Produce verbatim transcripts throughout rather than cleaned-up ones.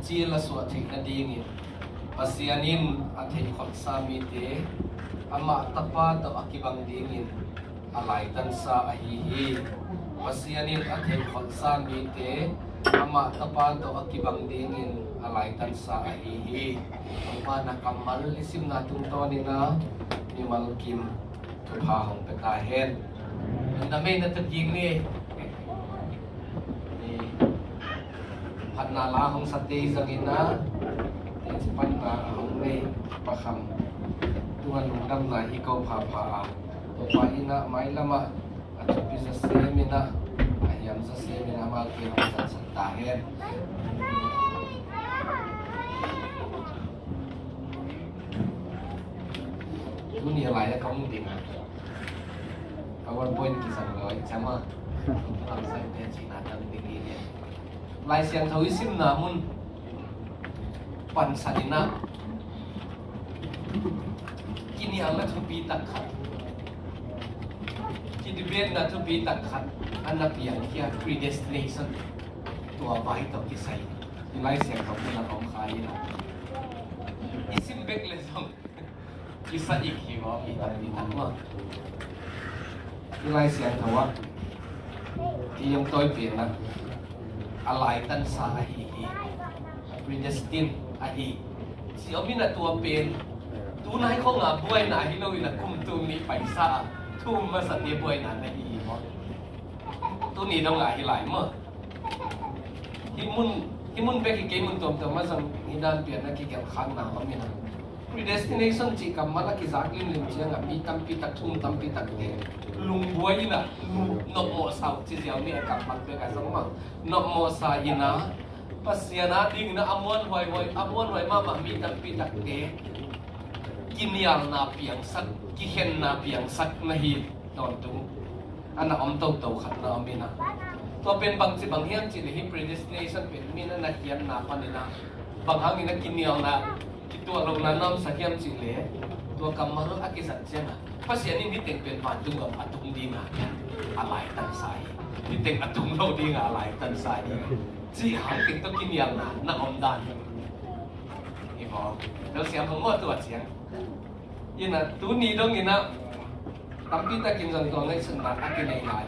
Cil a suah theih nadingin Pasian in a theihkholhsa mite amah Tapa tawh a kibang dingin a laitansa ahi hi. Pasian in a theihkholhsa mite amah Tapa tawh a kibang dingin a laitansa ahi hi. Topa na kammal i simna tungtawnin a mimal kim thupha hong pia ta hen. Na mei na ta ding ni. Ni phatna la hong sa tei zangin a teci panna a hong nei pakham tunga lungdamna hi ko phapha a, Topa in a mailam ah a thupi zasemin a, a hiam zasemin a, amau te hong zatsak ta hen. Tuni a lai a ka hong ding a, PowerPoint kizang lo i cam a, lamsai te cihna tang ding hi. Lai Siangtho i simna mun pansan in a, kinialna thupi tak khat, kidebate-na thupi tak khat a na piangkhia predestination, tua vai tawh kisai i Lai Siangtho mun a om kha in a, i sim bek le zong kisa ik hi maw, mi tampi tak maw. I Lai Siangtho ah i hong tawi pen a, a laitansa ahi hi. Predestined ahi ci om in a, tua pen tunai khong a buaina hi lo in a, kum tul nih paisa a thum masa te buaina na hi hi maw. Tuni dong a hi lai maw. Hih mun, hih mun bek hi kei, mun tuamtuam ah zong hih dan pian a kigelh khakna om in a, predestination cih kammal a kizak limlim ciang a, mi tampi tak, thum tampi tak te lungbuai in a, nopmawhsa uh ci ziau ni a, kammal bek a zong mah nopmawhsa in a, Pasian a ding in a, a muanhuai huai, a muanhuai mahmah mi tampi tak te kinialna piangsak, kikhenna piangsak na hi tawntung a na om toto khat na om in a. Tua pen bangci bang hiam cih leh, hih predestination pen mi na na hiamna pan in a, bang hangin a kinialna, kituah lohna na omsak hiam cih leh, tua kammal a kizat ciang a, Pasian in hih teng pen vantung gam a tung ding a, a laitansa hi. Hih teng a tung lo ding a, a laitansa hi, cih hang teng tawh kinialna na om dan hi maw. Telsiam hong maw tua ciang. In a, tuni dong in a, tampi takin zong tua ngaihsutna a kinei lai.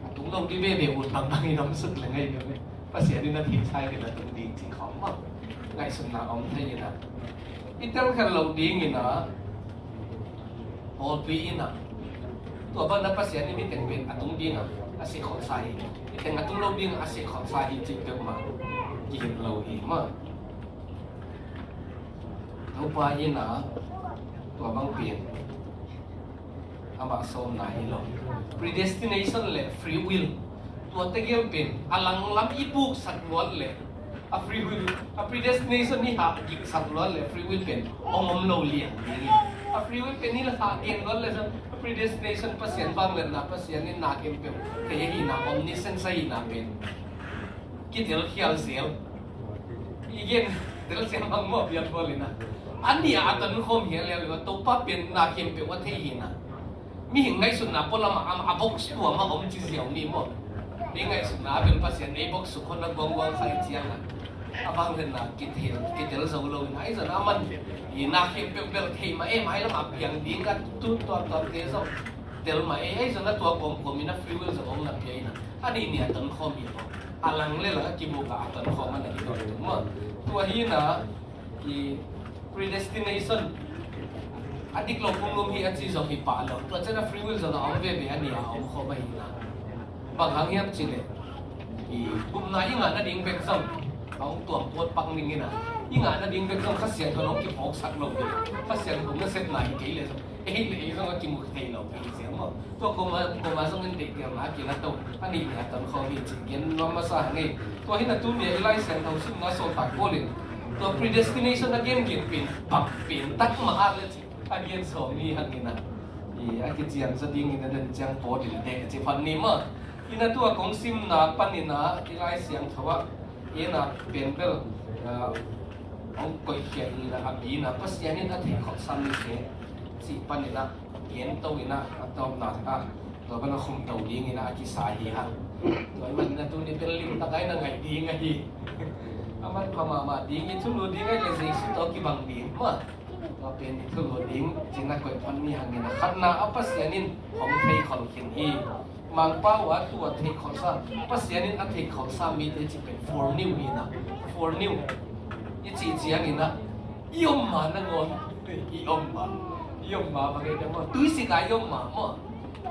A tung lo ding veve ut bangbang in om suk le ngai veve. Pasian in a theihsa in a tung ding cih khawng maw ngaihsutna om thei in a, i tel khen loh ding in a, pawlpi in a, tua bang na Pasian in hih teng pen a tung ding a, a sehkholhsa hi, hih teng a tung lo ding a, a sehkholhsa hi cih peuhmah kihilh lo hi maw. Topa in a, tua bang pen amah sawmna hi lo. Predestination le free will, tua tegel pen a langlam i buksak luat le, a free will, a predestination i hahgiksak luat le, free will pen hong om lo liang ding hi. A free will pen i hahgen luat le zong, a predestination, Pasian vangliatna, Pasian in na khempeuh thei ahihna, omniscience ahihna pen kitel khial zel. I gen tel siam bang maw, biak bawl in a, a nih a a tonkhawm hi a, lian lian Topa pen na khempeuh a thei hi in a. Mihing ngaihsutna pualam a, a box tuam a om ci ziau ni maw. Mi ngaihsutna a pen Pasian ei box suk hon a guangguang kha i ciang a, a vangliatna kitel, kitel zo lo in a, ahi zong a man i na khempeuh bel thei mah e, mailam a piang ding a tu tuamtuamte zong tel mah e, ahi zong a tua kawmkawm in a free will zong hong na pia in a, a nih nih a tonkhawm hi maw. A lang le lang a kibuk a, a tonkhawm a na hi lo maw. Tua hi in a, i predestination a dik lo, pumlum hi a ci zong hi pah lo. Tua ciang a free will zong a om veve a, a nih a om khawm ahi in a. Bang hang hiam cih leh, i gupna i ngah nading bek zong a hong tuam pawt pak ning in a, i ngah nading bek zong Kha Siangtho in hong kiphawksak lo ding, Kha Siangtho nasepna hi kei leh zong, ei le ei zong a kimu thei lo hi ziau maw. Tua koma, koma zong in deihtelna a kila to, a nih nih a tonkhawm hi cih gen nuam masa hang ei. Tua hi in a, tuni a i Lai Siangtho simna sawltak Paul in tua predestination a gengen pen bang pen tak mah a le cih a gen sawm ni hang in a, i a kician zaw ding in a, den ciang pawt in teh ci phat ni maw. In a, tua kong simna pan in a, i Lai Siangtho ah i na pen bel, ah, hong koihkhia in a, a pi in a, Pasian in a theihkholhsa mite cih pan in a gen to in a, a tawpna ah Tua pan a khumto dingin a kisa hi hang. Tua ahih manin a tuni pen limtak a i na ngaih ding ahi. A manpha mahmah ding, i thulu ding ahih leh Jesu tawh kibang ding maw. Tua pen i thulu ding cih na koih phot ni hangin a, khatna ah Pasian in hong theikhol khin hi. Mangpau a tua theikhol sa, Pasian in a theikhol sa mite cih pen foreknew hi na. Foreknew i cih ciangin a, i om ma nangawn, i om ma, i om ma bang ei dang maw, tuisik a i om ma maw,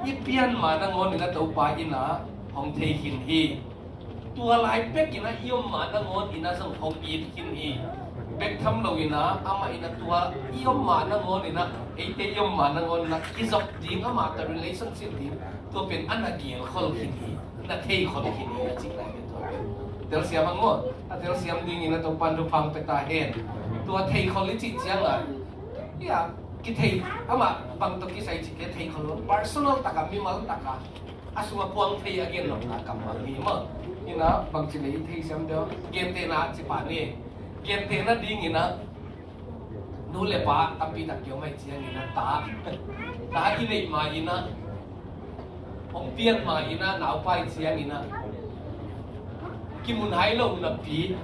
i pian ma nangawn in a Topa in a hong thei khin hi. Tua lai bek in a i om ma nangawn in a zong hong it khin hi. Bek tham lo in a, amah in a tua i om ma nangawn in a, eite i om ma nangawn in a kizop ding, amah tawh relationship ding, tua pen a na gelkhol khin hi, na theikhol khin hi a cih lai pen tua pen. Telsiam ang maw, a telsiam dingin a Topa'n thupha pia ta hen. Tua theikhol i cih ciang a, ia, kithei, amah bang tawh kisai cih kei, theikhol lo, personal tak a, mimal tak a, a sung a puang thei a gen lo na kammal hi maw. In a bangci lei thei siam deuh, gentehna ci pah ni. Gentehna dingin a, nu le pa tampi tak kio mai ciangin a, ta, ta i neih ma in a, hong pian ma in a, naupai ciangin a, kimun hai lo napi,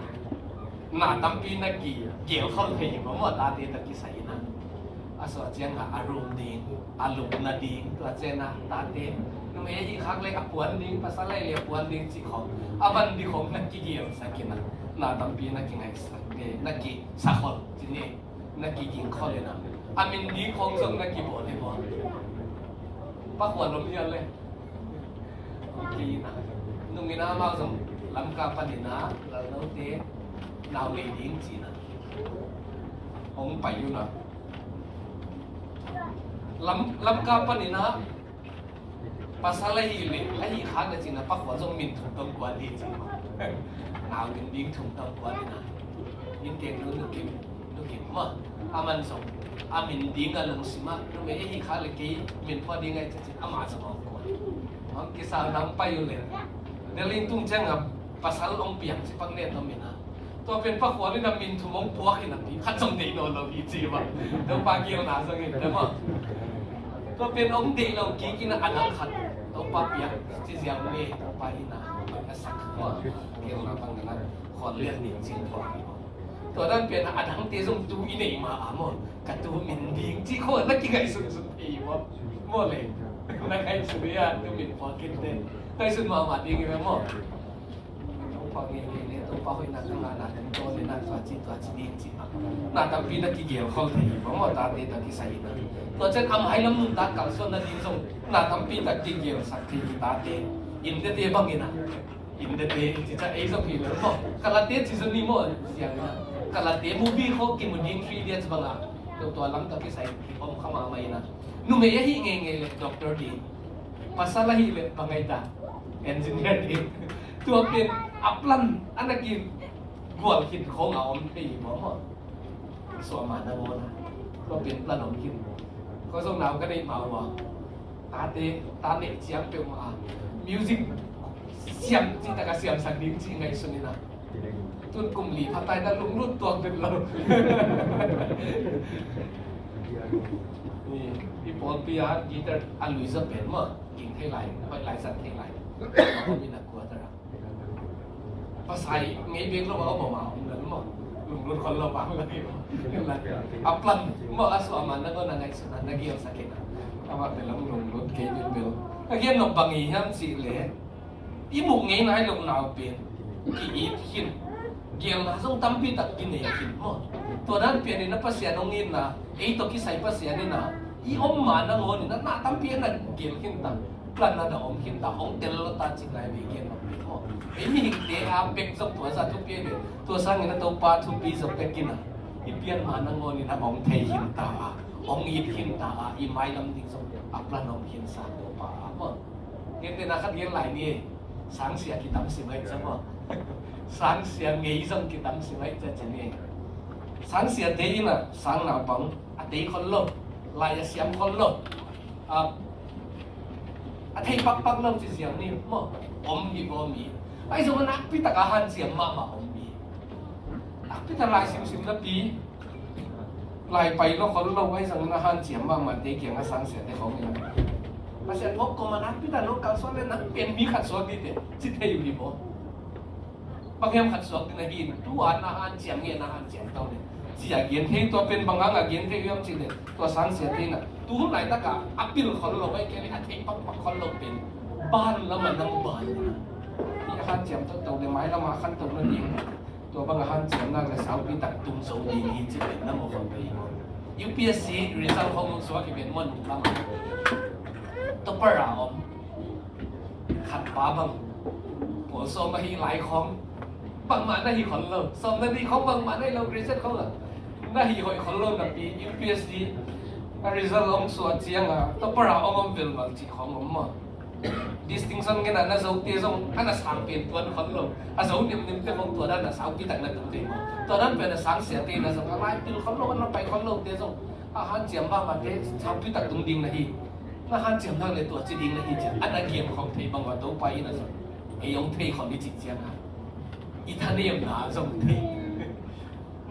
na tampi na kigelkhol thei hi maw, tate tak kisai in a. A suah ciang a, a rum ding, a lupna ding, tua ciang a, tate, numei ahi khak leh a puan ding, pasal ahi leh a puan ding cih khawng, a van ding khawng na kigelsak in a, na tampi na kingaihsak, eh, na kisakhol ci ni, na kigingkhol in a, a min ding khawng zong na kibawl hi maw. Pakhual om hial leh. Ok in a, nung in a amau zong Lamka panin a, Lalnote nau nei ding ci in a, hong pai un a. Lam, Lamka panin a, pasal ahi leh, ahi khak leh ci in a, pakhual zong min thum tawh kuan hi ci in a. Nau min ding thum tawh kuan in a. Min teng nu, nu kim, nu kim maw. A man zong, a min ding a lungsim a, numei ahi khak leh kei min phuah ding ahi ci in a, amah zong hong kuan. Hong kisal nang pai uh leh. Delhi tung ciang a, pasal hong piang ci pak ne tawh min a. Tua pen pakhual in a min thum hong puak in a pi, khat zong deih nawn lo hi ci maw. Topa gelna zong in, te maw. Tua pen hong deih lo kik in a, a dang khat Topa piak ci ziau ni, Topa in a, a sak maw. Gelna bang in a, khawl lian ni ci puak hi maw. Tua dan pen a, a dangte zong tu i neih ma a maw. Ka tu min ding ci khawng na kingaihsun sun thei maw. Maw leh. Na ngaihsun hi a, tu min puak khin te. Ngaihsun mahmah ding hi maw. Topa ngeingei leh, Topa hoihna ka ngahna tungtawn leh na tua ci, tua ci ding ci. Na tampi na kigelkhol thei hi maw, tate tak kisai in a. Tua ciang a mailam nuntak kalsuanna ding zong na tampi tak kigelsak thei hi tate. India te bang in a. India te in ci ciang ei zong hi lel maw. Kalate ci zong ni maw, siang in a. Kalate movie khawng kimu ding three idiots bang a. Tua lam tak kisai om kha mahmah in a. Numei ahi ngeingei leh doctor ding. Pasal ahi leh bang ai ta. Engineer ding. Tua pen a plan a na kigual khin khawng a om thei hi maw maw. Suah ma nangawn a. Tua pen plan om khin. Koi zong nau ka neih ma uh a. Tate, ta neih ciang peuhmah a. Music siam cih tak a siamsak ding ci ngaihsun in a. Tun kum li pha ta in a lunglut tuak den lo. Ni, i pawlpi a guitar a lui zaw pen maw, ging thei lai, hoih lai, zat thei lai. Maw, mi na kua ta ra. Pasai ngei bek lo a om a om lo maw. Lunglut khol lo a om lo. A plan maw, a suah ma nangawn a ngaihsun a na gial sak in a. Amah bel hong lunglut kei bek bel. Ka gen nop bang hi hiam cih leh, i muh ngei nai lo nau pen ki-it khin. Gelna zong tampi tak kinei khin maw. Tua dan pian in a Pasian hong itna, ei tawh kisai Pasian in a, i om ma nangawn in a, na tampi a na gel khin ta. Plan a na om khin ta, hong tel lo ta cih lai ve gen nop pen maw. Ei mihingte a bek zong tua zah thupi ve. Tua sangin a Topa thupi zaw pek in a, i pian ma nangawn in a hong thei khin ta a, hong it khin ta a, i mailam ding zong a plan om khin sa Topa a maw. Gentehna khat gen lai ni. Sangsia kitam si mai ca maw. Sangsia ngei zong kitam si mai ca ci ni. Sangsiate in a sang naupang a tei khol lo, lai a siam khol lo, a, a thei pakpak lo ci ziau ni maw. Om hi maw mi. Ahi zong a nakpi tak a hanciam mahmah om mi. Nakpi tak lai simsim napi. Lai pai lo khol lo, ahi zongin a hanciam mahmahte kiang a sangsiate khawng in a, Pasian phawk kawm a nakpi tak nong kalsuan le nang pen mi khat suak ding teh ci thei uh hi maw? Bang hiam khat suak ding na hi in, tu-a na hanciam nge, na hanciam to le ci a gen thei. Tua pen bang hang a gen thei uh hiam cih le tua sang siate in a tu hun laitak a a pil khol lo, ahih kei leh a thei pakpak khol lo pen ban lam a nang ban in a, i a hanciam toto le mailam a a khanto nading, tua bang a hanciam nak le saupi tak tung zo ding hi cih le na mawk khol pei hi maw? U P S C result hong suak hi pen maw, nung lam a topper a om khat pa bang, pawl sawm a hi lai khawng bangmah na hi khol lo, sawm na nih khawng bangmah na hi lo, graduate khawng a na hi hoih khol lo napi, U P S C a result hong suah ciang a topper a hong om velval cih khawng om maw? Distinction ngen a na zote zong a na sang pen tuan khol lo, a zo nimnimte khawng tua dan a saupi tak na tung thei maw? Tua dan pen a sang siate na zong a lai pil khol lo, a na pai khol lote zong a hanciam mahmahte saupi tak tung ding na hi. Na hanciam nak le tua ci ding na hi ciang a na giam khawng thei bang ua Topa in a zong ei hong thei khawng i cih ciang a i thanemna zong thei,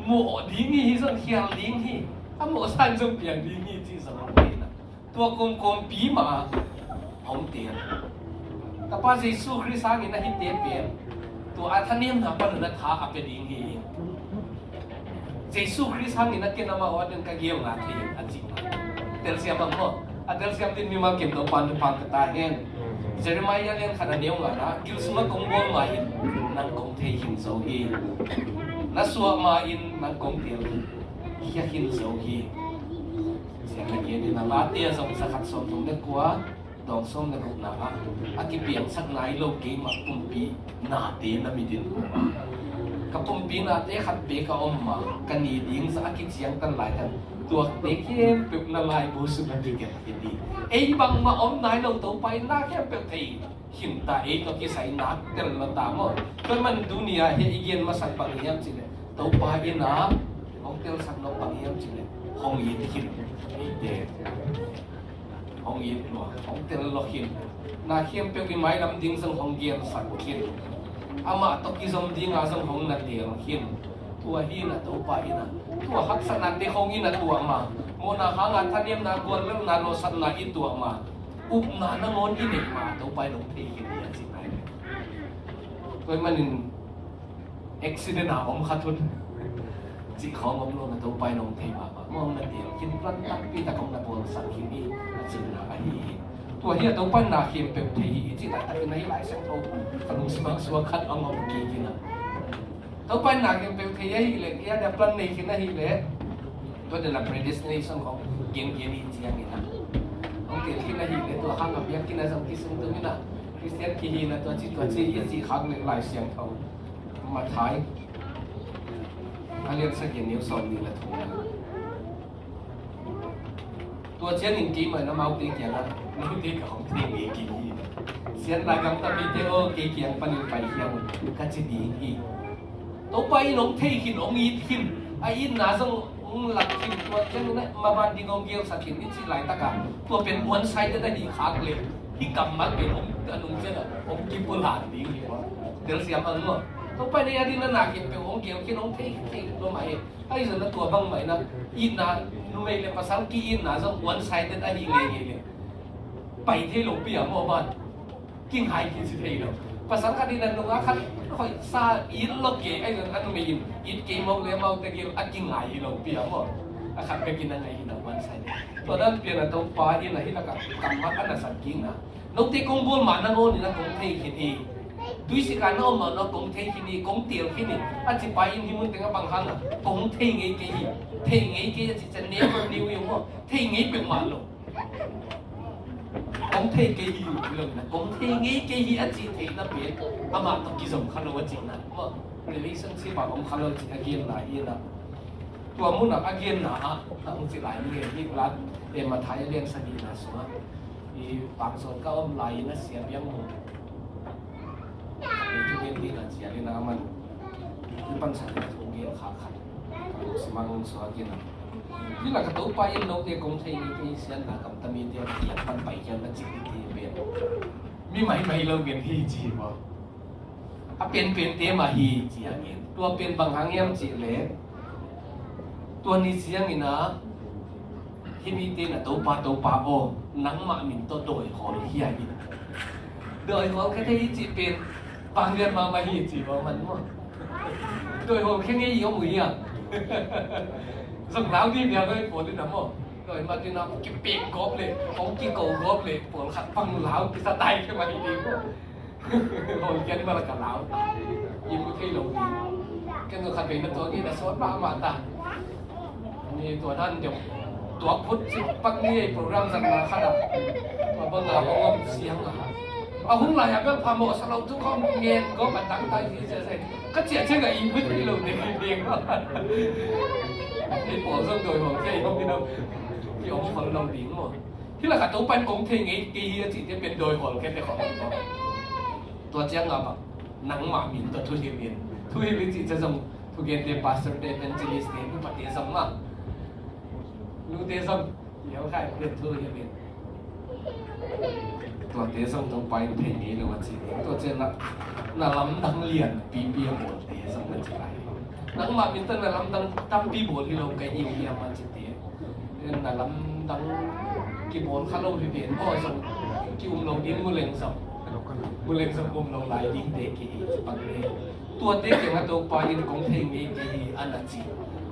mawh ding hi, hi zong khial ding hi, a mawhsa in zong piang ding hi cih zong hong thei na. Tua kawmkawmpi mah a hong teel Tapa Jesu Khrist hangin a hihte pen tua a thanemna pan un a tha a pia ding hi. Jesu Khrist hangin a ken amah uh a den ka gialna thei a cih. Telsiam bang maw? A telsiam din mimal kim Topa'n thupha pia ta hen. Jeremiah lian khat a neu ngana, gil sungah kong bawl ma-in nang kong thei khin zo hi. Na suah ma-in nang kong teel hi. Khia khin zo hi. Siang a gen in a Late a zong za khat sawmthum le kua, dawng sawm le gukna ah a kipiangsak nai lo keimah pumpi nate na mit in ka pumpi nate khat bek a om ma, ka ni ding za a kiciangtan lai khan tuakte khempeuh na laibu sung a kigelh hi. Ei bangmah om nai lo Topa in na khempeuh thei khin ta, ei tawh kisai nak tel lo ta maw? Tua man tuni-a hih i gen masak bang hiam cih leh Topa in a hong telsak lo bang hiam cih leh hong it khin eite. Hong it lua, hong tel lua khin. Na khempeuh i mailam ding zong hong gelsak khin. Amah tawh kizom dinga zong hong na teel khin. Tua hi na Topa in a tua haksatnate hong in a tuah ma, mawhna hanga thanemna, guallelhna, lawhsapna i tuah ma, upna nangawn i neih ma Topa in hong thei khin hi a cih nai. Tua ahih manin accident a om khat hun cih khawng om lo na Topa in hong thei mahmah. Mawh hong na teel khin, plan takpi tak hong na bawlsak khin hi a cihna ahi hi. Tua hi a Topa in na khempeuh thei hi i cih laitakin ahi Lai Siangtho ka lungsim ah suak khat hong om kik in a. Topa in na khempeuh thei ahih leh, i a dia plan nei khin ahih leh, tua dena predestination khawng gengen i ciangin a hong teel khin ahih leh, tua hang a biakinn a zong kisung tung in a, Khristian kihi in a, tua ci tua ci i cih khak leh Lai Siangtho Matthai a lian sagih a neu sawmnih le thum na. Tua ciangin keimah in amaute kiangah, note ka hong thei ngei kei hi. Siatna gamta mite aw, kei kiang panin pai khia un, ka ci ding hi. Topa in hong thei khin, hong it khin, a itna zong hong lak khin, tua ciangin a maban ding hong gelsak khin i cih laitakah tua pen one sided ahih khak leh, hih kammal pen hong a nung ciangah hong kipulak ding hi maw? Telsiam ang maw? Topa in ei a ding na na khempeuh hong gel khin, hong thei, thei lo mah hi. Ahi zong na tua bangmah in a, itna, numei le pasal ki-itna zong one sided ahih ngeingei leh pai thei lo pi a maw ban? Kingai khin ci thei lo. Pasal khat in a nungak khat hoihsa it lo kei, ahi zong a numei in it kei mawk leh amaute gel a kingai hi lo pi a maw? A khat bek in a ngai hi na one sided. Tua dan pian a Topa in a hih lakah kammal a na sak kikna, note kong bawl ma nangawn in a kong thei khin hi. Tuisik a na om ma na kong thei khin hi, kong teel khin hi a ci pa in hih mun tengah bang hang a kong thei ngei kei hi, thei ngei kei a ci ciang never knew you maw? Thei ngei peuhmah lo. Kong thei kei hi lo na, kong thei ngei kei hi a cih theihna pen amah tawh kizom kha lo a cihna maw? Relationship a om kha lo cih a genna hi na. Tua munah a genna ah a hong ci lai ni ngen hi. Late Matthai a lian sagihna sungah i pangsawn ka om lai-in a sia biang mu. Ei tu gen ding a cial in a man i pansan in a thu gen kha khat ka lungsim ah hong suak in a. Hih lakah Topa in note kong thei ngei kei hi, siatna gamta mite aw, kiang pan pai khia un, na cih hi pen mi maimai lo gen hi ci hi maw? A penpente mah hi ci a ngen. Tua pen bang hang hiam cih leh, tua ni ciangin a Hih mite na Topa, Topa aw, nangmah min tawh dawi hawl hi a hi. Dawi hawl kha thei hi cih pen vanglian mahmah hi ci bang man maw. Dawi hawl kha ngei hi om uh hi a. Zong lau dih bia ngai pawl in a maw. Dawi mat in a hong kipek gawp leh, hong kiko gawp leh, pawlkhat bang lau kisa tai khe mah hi ding maw. Hong kian bala ka lau ta. Im thei lo ding. Ken zong khat vei na tua ngi na sawt mahmah ta. Ni tua dan deuh. Tua phut cik pak ni ei program zang na khat a. Tua bang a hong om siang a. A hong lai a bel pha mawh sa lo tu khong ngen ko ka tang tai hi sia sai. Ka ciah ciang a im thei lo ding ding. Ni pawl zong dawi hawl kei hong ni lo. Ki om khol lo ding maw. Hi la kha Topa in kong thei ngei kei hi a cihte pen dawi hawl kei te khawng. Tua ciang a bang nangmah min tawh thuhilh in. Thuhilh in cih ciang zong thugente, pastor te, evangelist te, upate zong mah. Nute zong, i hau khai pen thuhilh in. Tuate zong Topa in thei ngei lo a ci. Tua ciang na, na lamdang lian pipi a bawlte zong na ci lai. Nangmah min tawh na lamdang tampi bawl hi lo ka hi uh hiam a ci te. Na lamdang kibawl kha lo hi ven aw zong ki um lo ding, muleng zong, muleng zong um lo lai ding te ki hi ci pak le. Tuate kiangah Topa in kong thei ngei kei hi a na ci.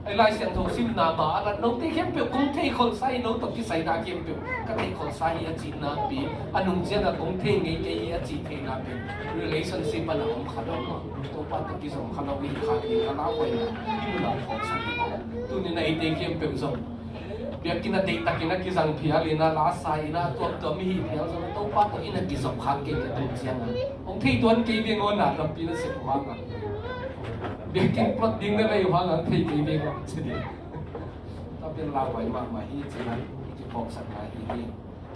Ei Lai Siangtho simna mah a la note khempeuh kong thei kholsa hi, no tawh kisai na khempeuh ka thei kholsa hi a cihna pi a nung ciangah kong thei ngei kei hi a cih theihna pen relationship a na om kha lo maw. Topa tawh kizom kha lo hi kha ding a la hoihna hi mu lo kholsa hi. Tuni na eite khempeuh zong biakinn a deihtakin a kizang phial in a, la sa in a, tuamtuam i hih phial zong Topa tawh in a kizom khak kei ka tung ciang a, hong thei tuan kei veng aw na tampi na sep uh hang a, biakinn plot ding na lei uh hang a hong thei kei veng aw ci ding. Tua pen lauhuai mahmah hi ci na kiphawksakna hi hi.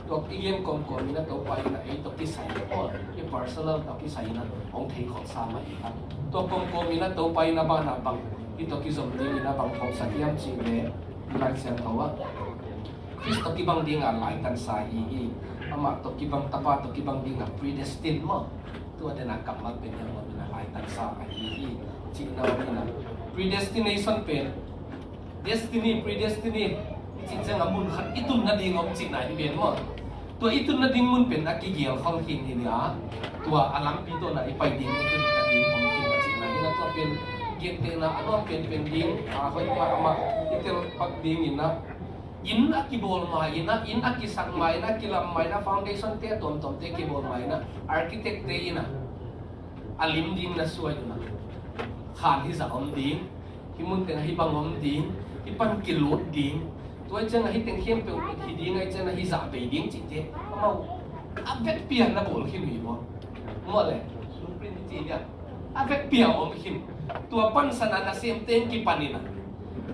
Tua i gen kawmkawm in a Topa in a ei tawh kisai aw, i personal tawh kisai in a hong thei khawksa mah hi a. Tua kawmkawm in a Topa in a banah bang i tawh kizom ding in a bang phawksak hiam cih leh i Lai Siangtho ah Khrist tawh kibang ding a laitansa ahi hi. Amah tawh kibang, Tapa tawh kibang ding a predestined maw. Tua den a kammal pen hiam maw in a laitansa ahi hi. Cihna om in a predestination pen destiny, predestiny i cih ciang a mun khat i tun nading om cihna hi ven maw. Tua i tun nading mun pen a kigial khol khin hi nia. Tua a lampi tawh na i pai ding, i tun nading om khin a cihna hi na, tua pen gentehna a nuam penpen ding a hoih mahmah i tel pak ding in a, inn a kibawl ma in a, inn a kisak ma in a, kilam ma in a, foundation te a tuamtuam te kibawl ma in a, architect te in a a lim ding na suai un a, khan hi zah om ding, hi mun teng a hi bang om ding, hi pan kilut ding. Tua ciang a hi teng khempeuh hi ding a, hi ciang a hi zah bei ding cihte amau a vekpi a na bawl khin uh hi maw. Maw le, blueprint i ci dia a vekpi a om khin. Tua pansan a nasemte in kipan in a,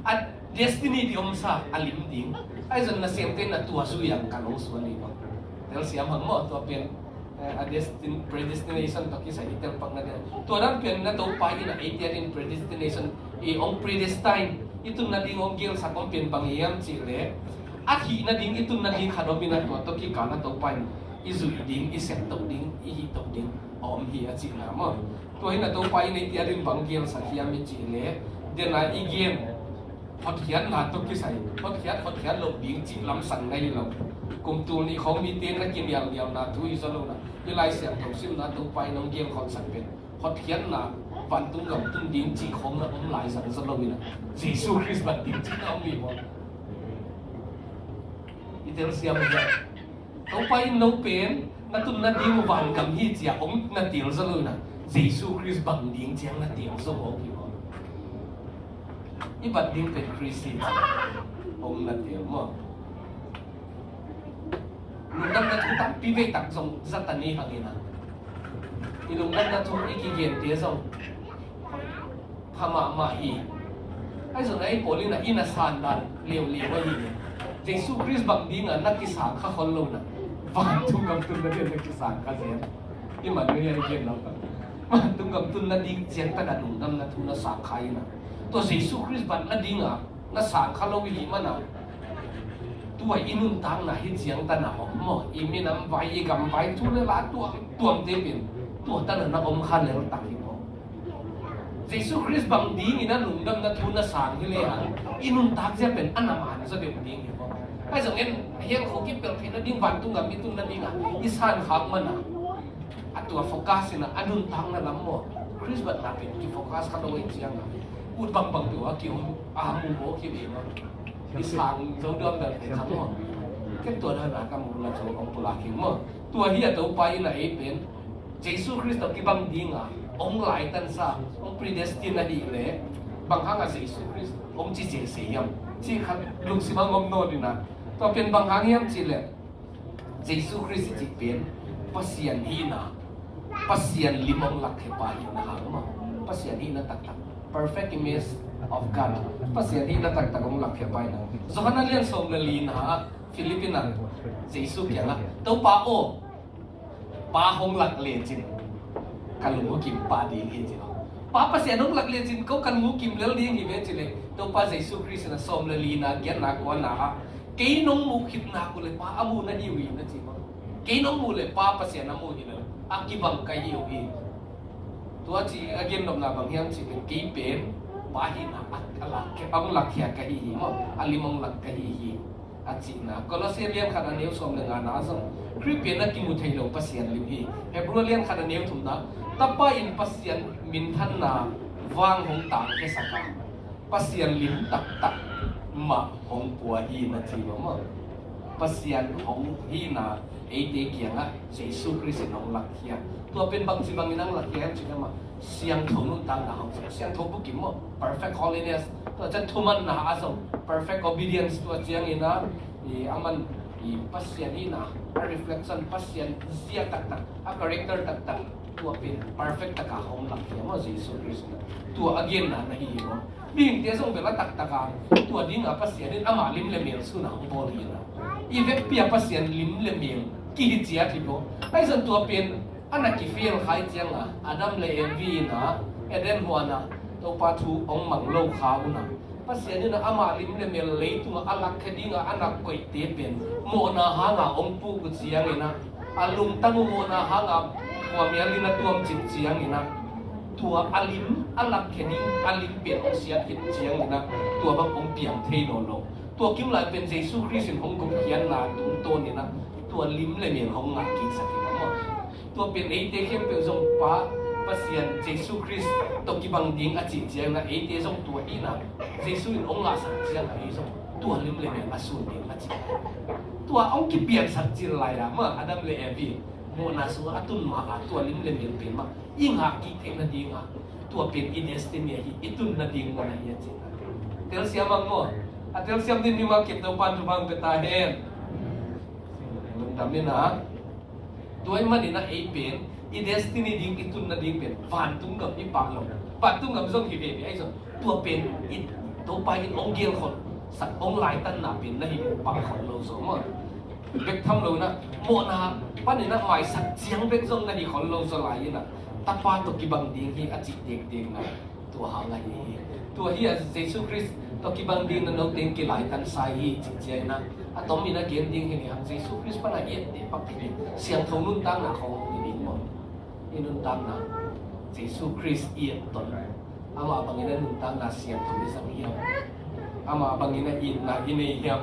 a destiny di omsa a lim ding. Ahi zong nasemte in a tua zui a kan hong suan hi maw. Telsiam hang maw tua pen. Eh, a destin-, predestination tawh kisai i tel pak nading. Tua dan pen na Topa in a eite ading predestination i hong predestine i tun nading hong gelsak hong pen bang hiam cih leh a hih nading i tun nading khat om in a, tua tawh kikal na Topa in i zuih ding, i sep toh ding, i hih toh ding a om hi a cihna maw. Tua hi na Topa in eite ading bang gelsak hiam i cih leh den a i gen hotkhiatna tawh kisai, hotkhiat, hotkhiat loh ding cih lamsang na hi lo. Kum tul nih khawng mite na kinialnialna thu hi zaw lo na, i Lai Siangtho simna Topa in hong gelkhawmsak pen hotkhiatna, vantung gam tun ding cih khawng na om lai zang zaw lo hi na, Jesu Khrist van ding cih na om hi maw. I telsiam hi a. Topa in no pen na tun nading uh vangam hi ci a hong na teel zaw lo in a, Jesu Khrist bang ding ciang na teel zaw mawk hi maw. I bat ding pen Khrist hi ci a hong na teel maw. Lungdamna thu tampi vei tak zong zat a ni hang in a, i lungdamna thu i kigente zong pha mahmah hi. Ahi zong a i pawl in a, i na san dan leuleu ahi hi. Jesu Khrist bang ding a na kisang kha khol lo na, vantung gam tun nading na kisang kha zen. I man nui a i gen lo ka, vantung gam tun nading ciang tak a lungdamna thu na sang kha in a, tua Jesu Khrist bang nading a na sang kha lo i hih man a, tua i nuntakna hi ciang tak a om maw. I minam vai, i gam vai, thu le la tuam tuamte pen tua tak a na om kha lel tak hi maw. Jesu Khrist bang ding in a lungdamna thu na sang hi leh a, i nuntak zia pen a na man zaw deuh ding hi maw. Ahi zongin a hiang kho kipelh theihna ding, vantung gam i tun nading a i san khak man a, a tua focus in a, a nuntakna lam maw, Khrist batna pen kifocus kha lo ahih ciang a, ut bangbang peuh a ki-om a mu maw, ki-om a, i sang zo duam bel thei kha maw. Ken tua dan a ka mu la zo ong pulak hi maw. Tua hi a Topa in a ei pen Jesu Khrist tawh kibang ding a ong laitansa, ong predestine ahih leh, bang hang a Jesu Khrist ong ci cih se hiam cih khat lungsim ah ong om nawn in a. Tua pen bang hang hiam cih leh, Jesu Khrist i cih pen Pasian hihna, Pasian lim ong lakkhia pa hihna hang maw. Pasian hihna taktak, perfect image of God. Pasian hihna taktak ong lakkhia pa hihna. Johan a lian sawm le lina ah Philip in a Jesu kiangah, Topa aw, Pa hong lak lecin ka lung uh kim pah ding hi, ci lo. Pa Pasian hong lak lecin ko ka lung uh kim lel ding hi ve, ci leh Topa Jesu Khrist in a sawm le lina giatna kuana ah, kei nong muh khit nak uh leh Pa a muh na hi uh hi, na ci maw. Kei nong muh leh Pa Pasian a muh hi lo, a kibang ka hi uh hi. Tua ci a gennopna bang hiam cih leh, kei pen Pa hihna a, a lak, a hong lakkhia ka hi hi maw, a lim hong lak ka hi hi, a cihna. Kolose lian khat a neu sawm le ngana ah zong Khrih pen a kimu thei lo Pasian lim hi. Hebru lian khat a neu thumna, Tapa in Pasian minthanna vang hong tangkhiasak a, Pasian lim taktak mah hong pua hi, na ci lo maw. Pasian hong hihna eite kiangah Jesu Khrist in hong lakkhia. Tua pen bangci bangin hong lakkhia hiam cih leh mah, siangtho nuntakna hong, siangtho bukim maw, perfect holiness. Tua ciang thumanna ah zong perfect obedience, tua ciangin a, i, aman, i, Pasian hihna, a reflection, Pasian zia taktak, a character taktak, tua pen perfect taka hong lakkhia maw Jesu Khrist in a. Tua a genna na hi hi maw. Mihingte zong bel a taktak a, tua dinga Pasian in amah lim le mel sun a hong bawl hi na. I vekpi a Pasian lim le mel kihi ciat hi maw. Ahi zong tua pen a na kifail kha ahih ciang a, Adam le Evi in a Eden huan ah Topa thu hong mang lo kha un a, Pasian in a amah lim le mel leitung ah a lakkhia ding a a na koihte pen mawhna hang a hong puk uh ciangin a, a lungtang uh mawhna hang a khuamial in a tuam cip ciangin a, tua a lim a lakkhia ding, a lim pen hong siat khit ciangin a, tua bang hong piang thei nawn lo. Tua kim lai pen Jesu Khrist in hong gupkhiatna tungtawn in a, tua lim le mel hong ngah kiksak hi maw. Tua pen eite khempeuh zong Pa Pasian Jesu Khrist tawh kibang ding a cih ciangin a, eite zong tua in a, Jesu in hong ngahsak ciang a, ei zong tua lim le mel a sun ding a cih. Tua hong kipiansak cil lai a maw, Adam le Evi mawhna sungah a tun ma a, tua lim le mel pen mah i ngah kik theih nading a, tua pen i destiny ahi, i tun nading mun ahi a cih. Telsiam ang maw. A telsiam ding mi mah kim, Topa'n thupha hong pia ta hen. Lungdam ni na. Tua ahih manin a, ei pen i destiny ding, i tun nading pen vantung gam i pah lo, vantung gam zong hi veve ahi zong, tua pen i Topa in hong gelkhol sak, hong laitanna pen na hi pah khol lo zaw maw. Bek tham lo in a, mawhna panin a maisak ciang bek zong na hi khol lo zaw lai in a, Tapa tawh kibang ding hi a cih tektek na. Tua hang ahi hi. Tua hi a Jesu Khrist tawh kibang ding na note in kilaitan sa hi cih ciang in a, a tom in a gen ding hi ni hang, Jesu Khrist pan a i etteh pak hi ni. Siangtho nuntakna khawng hi ding maw. I nuntakna Jesu Khrist i et ton, amah bangin a nuntakna siangtho i zang hiam? Amah bangin a itna i nei hiam?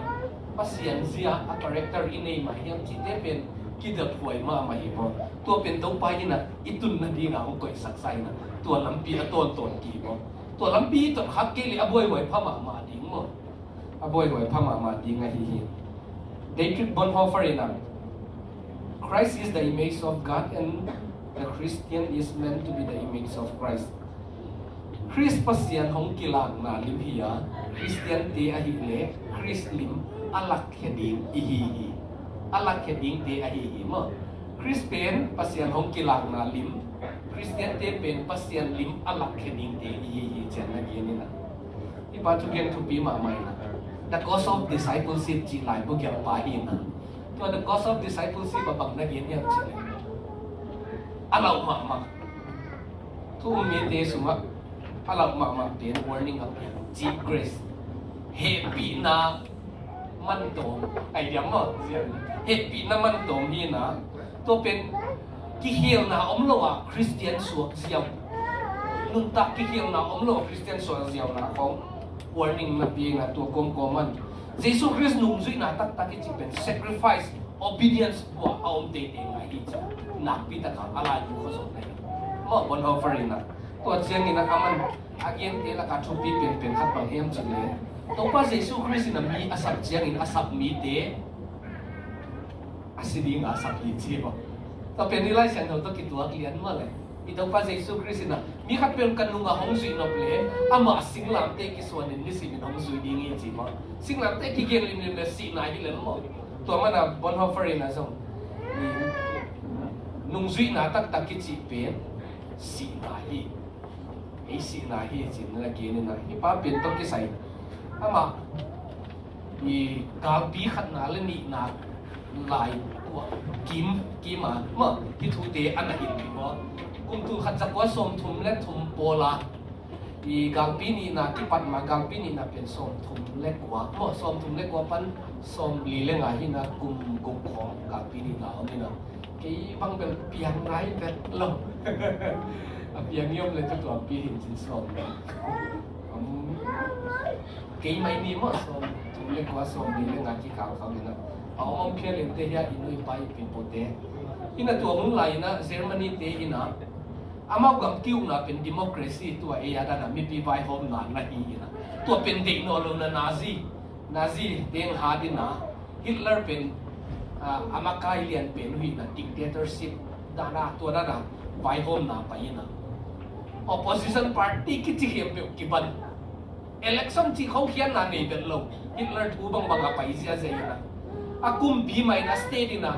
Pasian zia a character i nei mah hiam cihte pen kidothuai mahmah hi maw. Tua pen Topa in a i tun nading a hong koihsak sa in a, tua lampi a tawntawn kik maw. Tua lampi i tot khak kei leh a buaihuai pha mahmah ding maw. A buaihuai pha mahmah ding ahi hi. Dietrich Bonhoeffer in a, Christ is the image of God and the Christian is meant to be the image of Christ. Khrist Pasian hong kilakna lim hi a, Khristiante ahih leh Khrist lim a lakkhia ding i hi hi. A lakkhia dingte ahi hi maw. Khrist pen Pasian hong kilakna lim, Khristiante pen Pasian lim a lakkhia dingte i hi hi, ciang na gen in a. Hih pa thugen thupi mahmah in a. The Cost of Discipleship cih laibu giak pa hi in a. Tua The Cost of Discipleship a bang na gen hiam cih leh, a lauh mahmah, thu um mite sungah a lauh mahmah pen warning a piak, cheap grace. Hehpihna man tawm, ai diam maw, hehpihna man tawm hi in a. Tua pen kikhelna om lo a Khristian suak ziau, nuntak kikhelna om lo a Khristian suak ziauna khawng warning na pia in a, tua kawmkawm in Jesu Khrist nungzuihna taktak i cih pen sacrifice, obedience buah a om teitei ngai hi ci. Nakpi takah a laibu khuazawhna hi. Maw, Bonhoeffer in ah, tua ciangin ah aman a gente lakah thupi penpen khat bang hiam cih leh, Topa Jesu Khrist in ah mi a sap ciangin a sap mite a si dinga a sap hi ci maw. Tua pen i Lai Siangtho tawh kituak lian mah leh, i Topa Jesu Khrist in ah mi khatpeuh ka nungah hong zuih nop leh amah singlamteh kisuanin nisimin hong zui ding hi ci maw. Singlamteh kigen limlim leh sihna hi lel maw. Tua mana Bonhoeffer in ah zong, nungzuihna taktak i cih pen sihna hi. Ei sihna hi ci-in na gen in ah, hih pa pen tawh kisai amah i galpi khatna leh nihna lai tuah kim, kim a maw, hih thute a na hilh hi maw. Kum tul khat za kua sawmthum leh thum pawl a i galpi nihna kipat ma, galpi nihna pen sawmthum leh kua maw, sawmthum leh kua pan sawmli leh nga hi-in ah kum guk khawng galpi nihna om in ah, kei bang bel piang nai vet lo. A piang i om leh tuamtuampi hi in ci sawm. Kei mai ni maw, sawmthum leh kua sawmli leh nga kikal khawng in ah, a om om phial in teh hiah i nu i pa i pi i pute in ah, tua hun lai in ah Germany te in ah amau gam ki-ukna pen democracy, tua ei a dan a mipi vaihawmna na hi in ah, tua pen deih nawn lo na Nazi, Nazi teng hat in ah Hitler pen a makai lian pen uh hi in ah, dictatorship dan a, tua dan a vaihawmna pai in ah, opposition party kici khempeuh kiban. Election cih khawng khiatna nei vet lo. Hitler thu bangbang a pai ziazia in ah, a kumpi mah in ah state in ah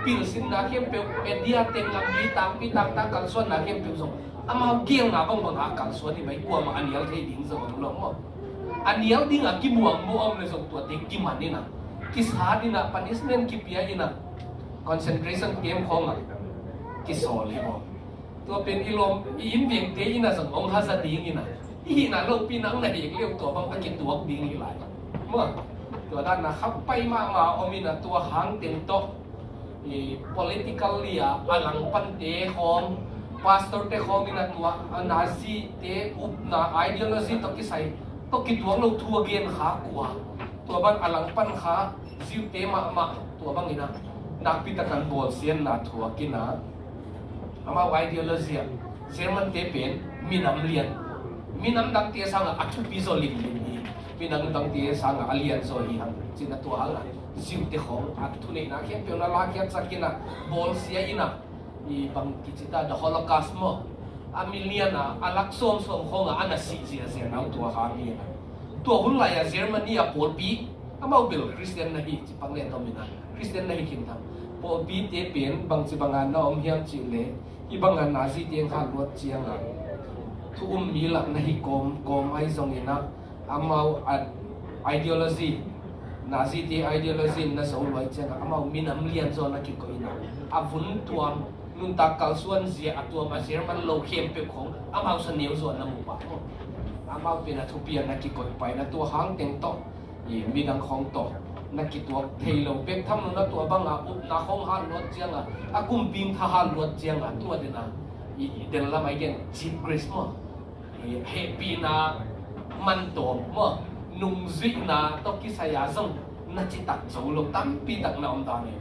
pilsinna khempeuh, media teng a mi tangpi tangta kalsuanna khempeuh zong amau gelna bangbang a kalsuan hi mai, kuamah a nial thei ding zong om lo maw. A nial ding a kimuang maw om leh zong tuate kiman in ah, kisat in ah, punishment kipia in ah, concentration camp khawngah kisawl hi maw. Tua pen i lawm, i innvengte in ah zong hong haza ding in ah, i hihna lopina hong na hek leh tua bang a kituak ding hi lai maw. Tua dan a khapai mahmah om in ah, tua hang teng tawh i politically a langpante khawng, pastorte khawng in ah tua a Nazi te upna ideology tawh kisai tawh kituak lo thu a gen kha kua, tua bang a langpan kha Jew te mahmah tua bang in ah nakpi takin bawlsiatna thuak in ah, amau ideology ah German te pen minam lian, minam dangte sangah a thupi zaw limlim hi, minam dangte sangah a lian zaw hi hang ci-in ah, tua hang ah Jew te khawng a thuneihna khempeuh na lakkhiatsak in ah, bawlsia in ah, i bang kici ta, the Holocaust maw, a milian a, a lak sawmsawm khawngah a na sih ziahziah na uh tua hang hi in ah. Tua hun lai a Germany a pawlpi, amau bel Christian na hi ci pang leh tom in ah, Christian na hi khin tham. Pawlpite pen bangci banga na om hiam cih leh, hih banga Nazi te hong hat luat ciangah thu um mi lah na hi kawm, kawm ahi zongin ah, amau a ideology, Nazi te ideology na zo luai ciangah amau minam lian zaw na kikoih in ah, a vun tuam, nuntak kalsuan zia a tuam a German lo khempeuh khawng amau sa neu zaw na mu pah. Amau pen a thupi a na kikoih pai in ah, tua hang teng tawh i midang khawng tawh na kituak thei lo bek tham lo in ah, tua banga upna khawng hat luat ciangah, a kumpi tha hat luat ciangah, tua den a, i, i den lam a i gen Cheap Grace maw, i hehpihna man tawm maw, nungzuihna tawh kisai a zong na citak zo lo tampi tak na om dan hi.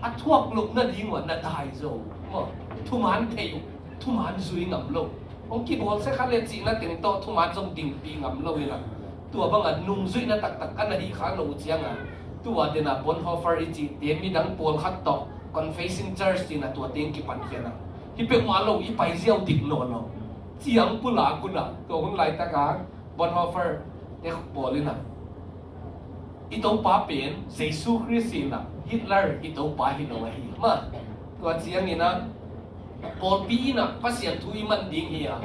A thuak loh nading uh ah na dai zo maw, thuman theih uh, thuman zui ngam lo, hong kibawlsia kha leh cihna teng tawh thuman zong dingpih ngam lo in ah, tua banga nungzuihna taktak a na hih kha lo uh ciangah, tua den a Bonhoeffer i cihte midang pawlkhat tawh Confessing Church ci-in ah tua teng kipankhia in ah, hih peuhmah lo, i pai ziau dik nawn lo, ciang pulak un ah, tua hun laitak a Bonhoeffer te pawl in ah, i Topa pen Jesu Khrist hi in ah, Hitler i Topa hi lo ahi maw. Tua ciangin ah pawlpi in ah Pasian thu i man ding hi a,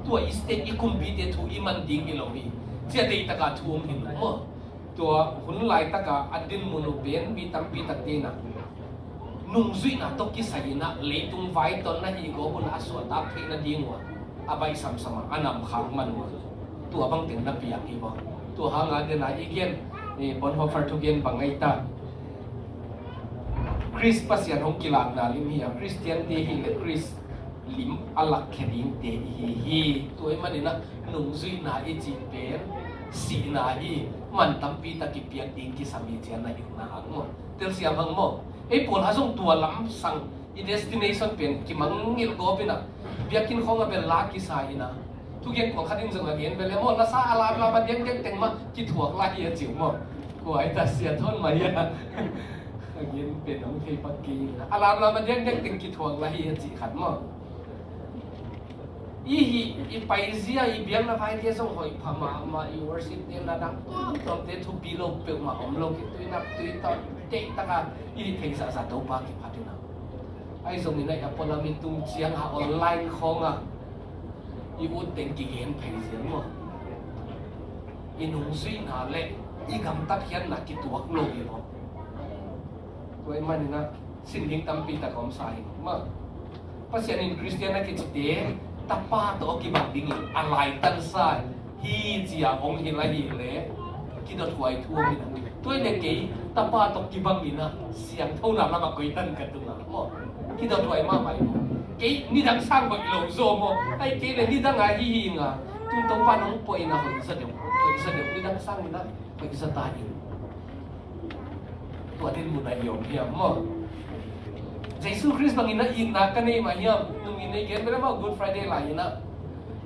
tua i state i kumpite thu i man ding hi lo hi, ci-a deihtak a thu om hi lo maw. Tua hun laitak a a dinmun uh pen mi tampi takte in ah nungzuihna tawh kisai in ah leitung vai tawh na hih gawp un ah a suahtak theih nading uh ah a baih samsam a, a namkhak man uh ah, tua bang teng na piang hi maw. Tua hang a den a i gen, eh, Bonhoeffer thugen bang ahi ta, Khrist Pasian hong kilakna lim hi a, Khristiante hi leh Khrist lim a lakkhia dingte i hi hi. Tua ahih manin ah nungzuihna i cih pen sihna hi, man tampi tak kipiak ding kisam hi ci-in na hilhna hang maw. Telsiam hang maw. Ei pawl a zong tua lamsang i destination pen kimangngilh gawp in ah, biakinn khawng a bel la kisa in ah, thugen kuang khat in zong a gen bel e maw, la sa a lamlam a diakdiak teng mah kithuak lai hi a ci uh maw. Kua i ta sia thawn mah hi a. A gen pen hong thei pak kei in ah, a lamlam a diakdiak teng kithuak lai hi a ci khat maw. I hih, i paizia, i biakna vaite zong hoih pha mahmah, i worship te na dang tuamtuamte thupi lo peuhmah om lo, kitui nak tui tawn, deih taka i hih theih zahzah Topa kiphat in ah. Ahi zongin ah i a pualam i tung ciang a online khawngah i ut teng kigen phei ziang maw. I nungzuihna le i gamtat khiatna kituak lo hi maw. Tua ahih manin ah sin ding tampi tak a omsa hi maw. Pasian in Khristian a kicite tapa tawh a kibang dingin a laitansa hi ci-a hong hilh ahih leh kidothuai thu om in ah. Tua ahih leh kei tapa tawh kibang in ah siangthona lamah koi tan ka tung a maw. Kidothuai mahmah hi maw. Kei nidang sang hoih lo zaw maw. Ahih kei leh nidang a hi hi ing a, tu-in Topa in hong pua in ah hoih zaw deuh, hoih zaw deuh, nidang sang in ah hoih zaw ta ing. Tua dinmun ah i om hiam maw. Jesu Khrist bangin ah itna ka nei mah hiam. Nungin ei gen bel e maw, Good Friday lai in ah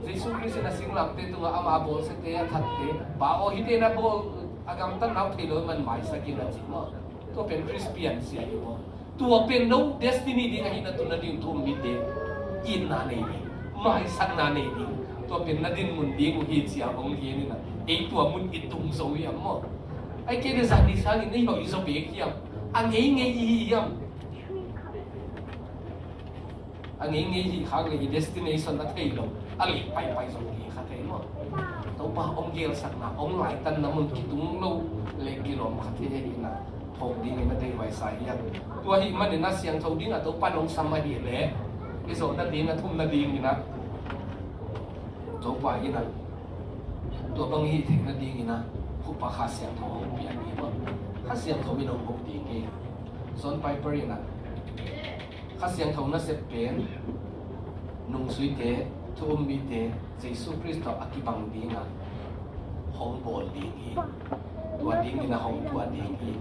Jesu Khrist in a singlamteh tungah ama bawlsiate, a thatte, Pa aw, hihte na bawl a, gamtatna uh thei lo ahih man maisak in, a ci maw. Tua pen Khrist pianzia hi maw. Tua pen no destiny ding ahihna tun nading thu um mite itna nei ding, maisakna nei ding, tua pen na dinmun ding uh hi ci-a hong gen in ah, ei tua mun i tung zo hiam maw. Ahih kei leh zani sangin ei hoih zaw bek hiam. A ngeingei i hi hiam. A ngeingei hih khak leh i destination a thei lo, a leh paipai zong hi kha thei maw. Topa hong gelsakna, hong laitanna mun kitung lo le kilawm kha thei hi in ah, phawk dingin a deihhuai sa hiam. Tua ahih manin a siangtho dingah Topa in hong sam ahih leh i zawh nading, a thum nadingin ah Topa in ah tua bang hih theih nadingin ah Kha Siangtho hong pia hi maw. Kha Siangtho in hong hawm ding hi. John Piper in ah Kha Siangtho nasep pen nungzuite, thu um mite, Jesu Khrist tawh a kibang dingah hong bawl ding hi. Tua dingin a hong tuah ding hi.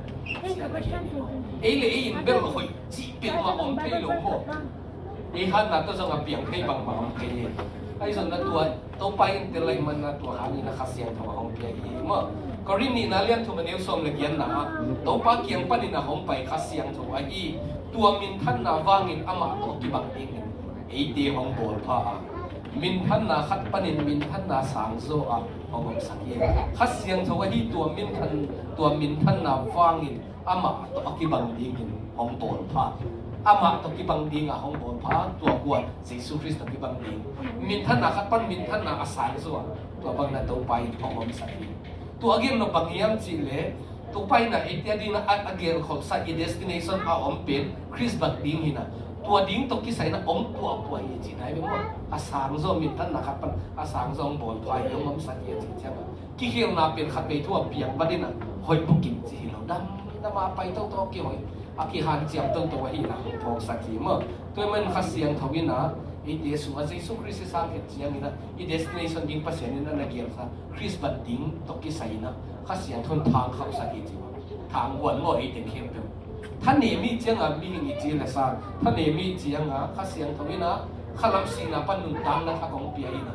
Sian a gen hi maw. Ei le ei in bel hoih cih peuhmah om thei lo maw. Ei hatna tawh zong a piang thei bangmah om thei hi. Ahi zongin a tua Topa in tel ahih manin a tua hangin a Kha Siangtho a hong pia hi maw. Korin nihna lian thum a neu sawm le giatna ah Topa kiang panin a hong pai Kha Siangtho ahi, tua minthanna vangin amah tawh kibang dingin eite hong bawlpha a, minthanna khat panin minthanna sangzaw ah hong omsak hi. Kha Siangtho ahi tua minthan, tua minthanna vangin amah tawh a kibang dingin hong bawlpha. Amah tawh kibang dingah hong bawlpha, tua kua, Jesu Khrist tawh kibang ding. Minthanna khat pan minthanna a sangzaw ah tua bangin a Topa in hong omsak hi. Tua a gen nop bang hiam cih leh, Topa in a eite a dingin a, a gelkholhsak i destination a om pen Khrist bang ding hi in a, tua ding tawh kisai in a hong puahpuah hi cihna hi ve maw. A sangzaw, minthanna khat pan a sangzaw hong bawlpha hi, hong omsak hi a cih ciangin kikhelna pen khatvei thu a piang vat in a hoih bukim cih hi lo, damdam a pai toto, kihoih a kihanciam toto ahihna hong phawksak hi maw. Tua ahih manin Kha Siangtho in a eite sungah Jesu Khrist i sang khit ciangin a i destination ding Pasian in a na gelsa Khrist bat ding tawh kisai in a Kha Siangtho in thang khauhsak hi ci maw. Thang huan maw, ei teng khempeuh. Thanem i hih ciangin mihing i ci le sang, thanem i hih ciangin Kha Siangtho in a khalam sihna pan nuntakna thak hong pia in a,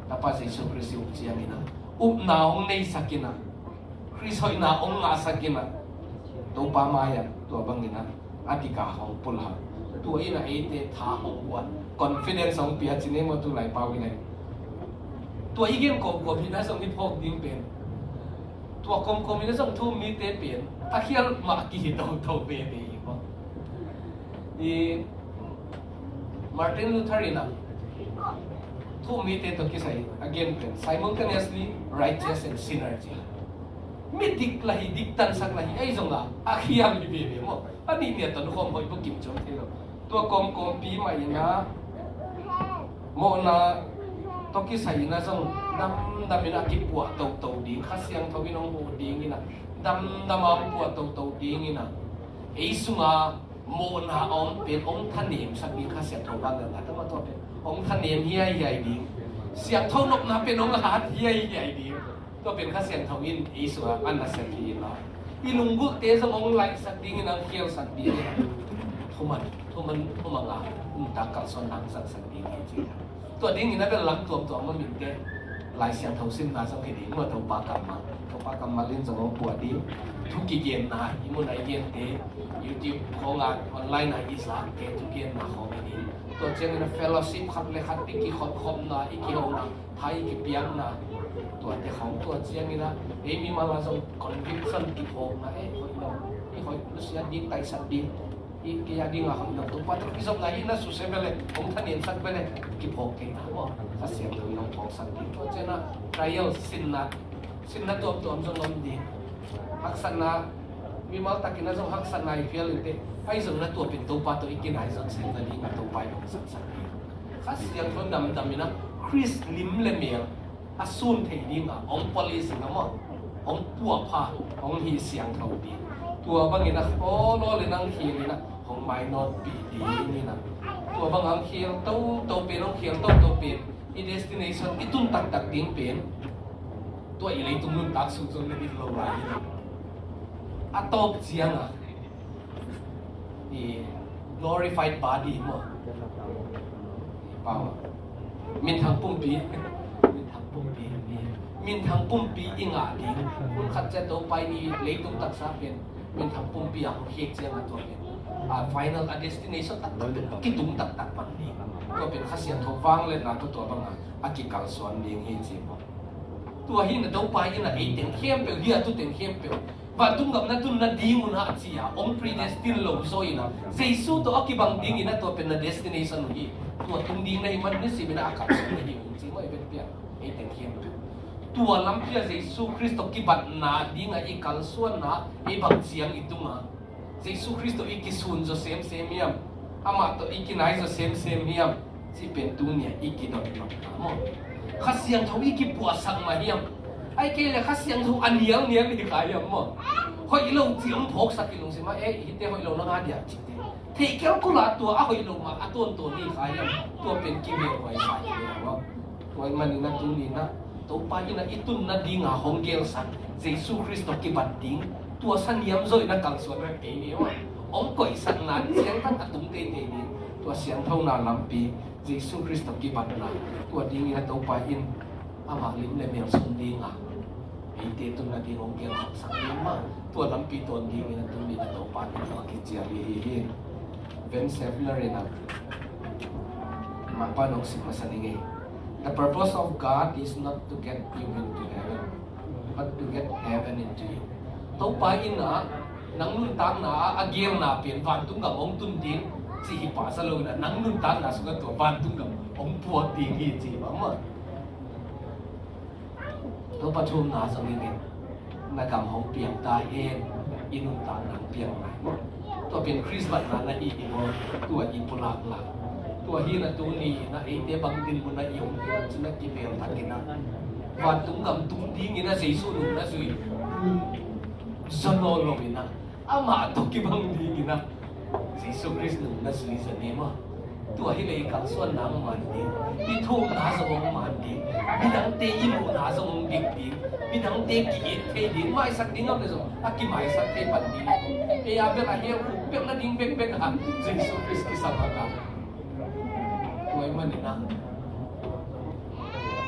Tapa Jesu Khrist i up ciangin a upna hong neisak in a, Khrist hoihna hong ngahsak in a, Topa mai-ah tua bangin a, a dik a hong pulak. Tua in a eite tha hong huan, confidence hong pia ci ni maw, tu lai pau in a. Tua i gen kawmkawm in a zong i phawk ding pen, tua kawmkawm in a zong thu um mite pen a khial mah kihi toto veve hi maw. I Martin Luther in a thu um mite tawh kisai a gen pen simultaneously righteous and sinner ci. Mi dik lah hi, diktansak lah hi, ahi zongin a khial hi veve maw. A nih ni a tonkhawm hoih bukim ci om thei lo. Tua kawmkawmpi mah in a mawhna tawh kisai in a zong damdam in a kipuah toto ding, Kha Siangtho in hong huh ding in a, damdam a hong puah toto ding in a, ei sunga mawhna a om pen hong thanemsak ding, Kha Siangtho vang a ngah tama tua pen hong thanem hiaihiai ding, siangtho nopna pen hong hat hiaihiai ding. Tua pen Kha Siangtho in ei sungah a nasep hi in la, i lunggulhte zong hong laihsak dingin, hong khialsak dingin, thuman thuman thuman a nuntak kalsuan nang zangsak ding hi ci. Tua dingin a bel lam tuamtuam a minte Lai Siangtho simna zong hi ding maw, Topa kammal, Topa kammal in zong hong puah ding. Thu kigenna, i mun a i gente, YouTube khawngah online a i zakte thugenna khawng hi ding. Tua ciangin a fellowship khat le khat i kikhopkhopna, i kihona, thai kipiakna, tuate khawng tua ciangin a, ei mimal a zong conviction kiphawkna, ei hoih lo, ei hoih lo sia ding, taisan ding, i kei a ding a hoih lo, Topa tawh kizopna hi na suse bele, hong thaninsak bele, kiphawk kei ta maw, Kha Siangtho in hong phawksak ding. Tua ciangin a trial, sinna, sinna tuamtuam zong om ding. Haksatna, mimal takin a zong haksatna i phial in teh, ahi zong na tua pen Topa tawh i kinai zong sem na ding a Topa in hong saksak ding. Kha Siangtho damdam in a Khrist lim le mel a sun thei ding a hong polish in a maw, hong puahpha, hong hih siangtho ding. Tua bangin a khawlaw le nang khial in a hong mainawtpih ding in a. Tua bang hong khial toto pen, hong khial toto pen, i destination i tun taktak ding pen tua i leitung nuntak sung zong na dik lo lai in a. A tawp ciang a i glorified body maw, i pau a, minthang pumpi, minthang pumpi, minthang pumpi i ngah ding. Hun khat ciang Topa in i leitung taksa pen minthang pumpi a hong khek ciang a tua pen a final a destination taktak pen a kitung taktak pan ding. Tua pen Kha Siangtho vangliatna tua, tua bang a a kikalsuan ding hi ci maw. Tua hi na Topa in a ei teng khempeuh, hi a tu teng khempeuh, vantung gam na tun nading un a ci a hong predestine lo zaw in a, Jesu tawh a kibang ding in a tua pen na destination uh hi. Tua tung ding na hih man nisim in a a kalsuan na hi uh ci maw, i pen piang ei teng khempeuh. Tua lampi a Jesu Khrist tawh kibatna ding a i kalsuanna ei bang ciang i tung a, Jesu Khrist tawh i kisun zaw semsem hiam? Amah tawh i kinai zaw semsem hiam? Cih pen tuni a i kidotnopna maw. Kha Siangtho i kipuahsak mah hiam? Ahih kei leh Kha Siangtho a nialnial hi kha hiam maw? Hoih lo cih hong phawksak i lungsim ah, eh, hihte hoih lo na ngah dia cihte. Theih kei kul a tua a hoih lo mah a tawntawn hi kha hiam? Tua pen kimelhuai sa hi maw. Tua ahih manin a tuni in a Topa in a i tun nading a hong gelsak Jesu Khrist tawh kibat ding, tua sa niam zaw in a kalsuan rep kei ni maw. Hong koihsakna ciangtan a tung teitei ding, tua siangthona lampi Jesu Khrist tawh kibatna, tua ding in a Topa in amah lim le mel sun ding a, eite tun nading hong gelsak ding maw. Tua lampi tawn ding in a tuni in a Topa in a kicial hi hi. Van Schaffner in a, mangpa nong sim masa ning ei. The purpose of God is not to get you into heaven, but to get heaven into you. Topa in a nang nuntakna a, a gelna pen vantung gam hong tun ding cih hi pah sa lo in a, nang nuntakna sungah tua vantung gam hong puak ding hi ci mah maw. Tua pathumna zong i ngen, na gam hong piang ta hen, i nuntakna hong piang ngai. Tua pen Khrist batna na hi hi maw, tua i pulak la. Tua hi na tuni in a eite bang dinmun a i om hi cih na kivel takin a, vantung gam tung ding in a Jesu nung na zui zaw nawn lo in a, amah tawh kibang ding in a Jesu Khrist nung na zui zaw ni maw. Tua hi leh i kalsuanna hong man ding, i thumna zong hong man ding, midangte i muhna zong hong dik ding, midangte ki-it thei ding, maisak ding om leh zong a kimaisak thei pan ding. Ei a bel a hel khuk bek nading bekbek a Jesu Khrist kisam a ka. Tua ahih manin a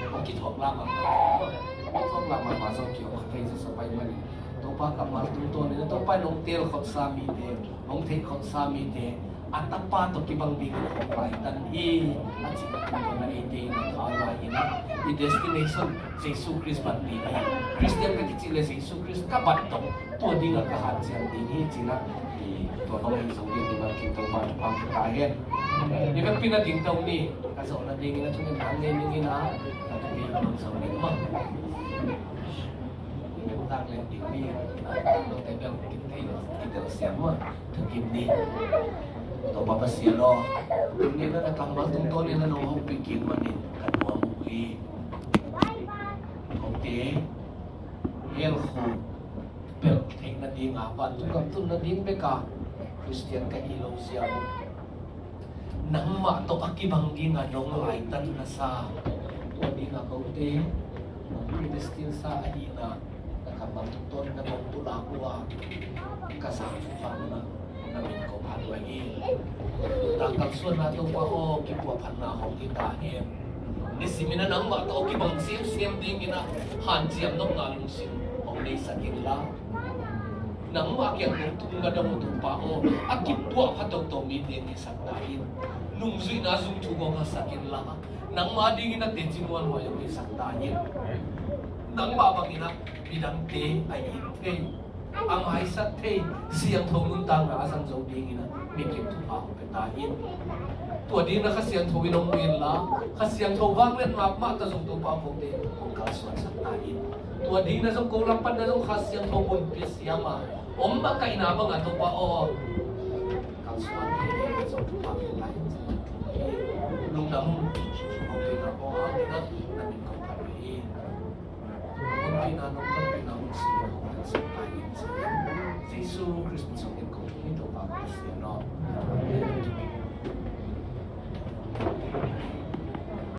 hong kithuak lah mahmah, kithuak lah mahmah zong ki-om kha thei zaw sa pai manin, Topa kammal tungtawn in a Topa in hong teelkhopsa mite, hong theihkhopsa mite, a Tapa tawh kibang dingin hong laitan hi, a cih tungtawn a eite in a kha lai in a, i destination Jesu Khrist bat ding hi. Khristian ka kici leh Jesu Khrist ka bat dong, tua ding a ka hanciam ding hi ci-in a, i tua bang hi zong ding ding a kin Topa thupha ka ta hen. I vekpi na ding to ni, ka zawh nadingin a thungetna ngei ning in a, ka thupi ka mang zong ding mah. Nuntak leh ding ni, note bel kitel, kitel siam mah, thukim ni. Topa Pasian aw, tuni na kammal tungtawn in na nong hopih kik manin ka nuam uh hi. Kote hell khuk pelh theih nading a, vantung gam tun nading bek a Khristian ka hi lo ziau, nangmah tawh a kibang ding a nong laitan na sa, tua ding a kote nong Palestina sa ahihna na ka bang ton na bang pulak uh a, ka sang thupha na na min kong hat uh ahi. Tangkal suanna Topa aw, kipuahphatna hong hi ta hen. Nisimin a nangmah tawh kibang semsem dingin a hanciam nopna lungsim hong neisak inla, nangmah kiang hong tung ka dong uh Topa aw, a kipuahphat toto mite hong neisak ta in. Nungzuihna zung thu kong hasak inla, nangmah dingin a teci muanhuai hong neisak ta in. Nangmah bangin a midangte a it thei, a maisak thei, siangtho nuntakna a zang zo dingin a mikim thupha hong pia ta in. Tua dingin a Kha Siangtho in hong mu inla, Kha Siangtho vanglian mahmah ta zong Topa kote hong kalsuansak ta in. Tua dingin a zong ko lam pan na zong Kha Siangtho mun pia siam a om makaihna bang a Topa aw, kalsuan thei dingin zong thupha pia ta in. Lungdam hong pia na aw.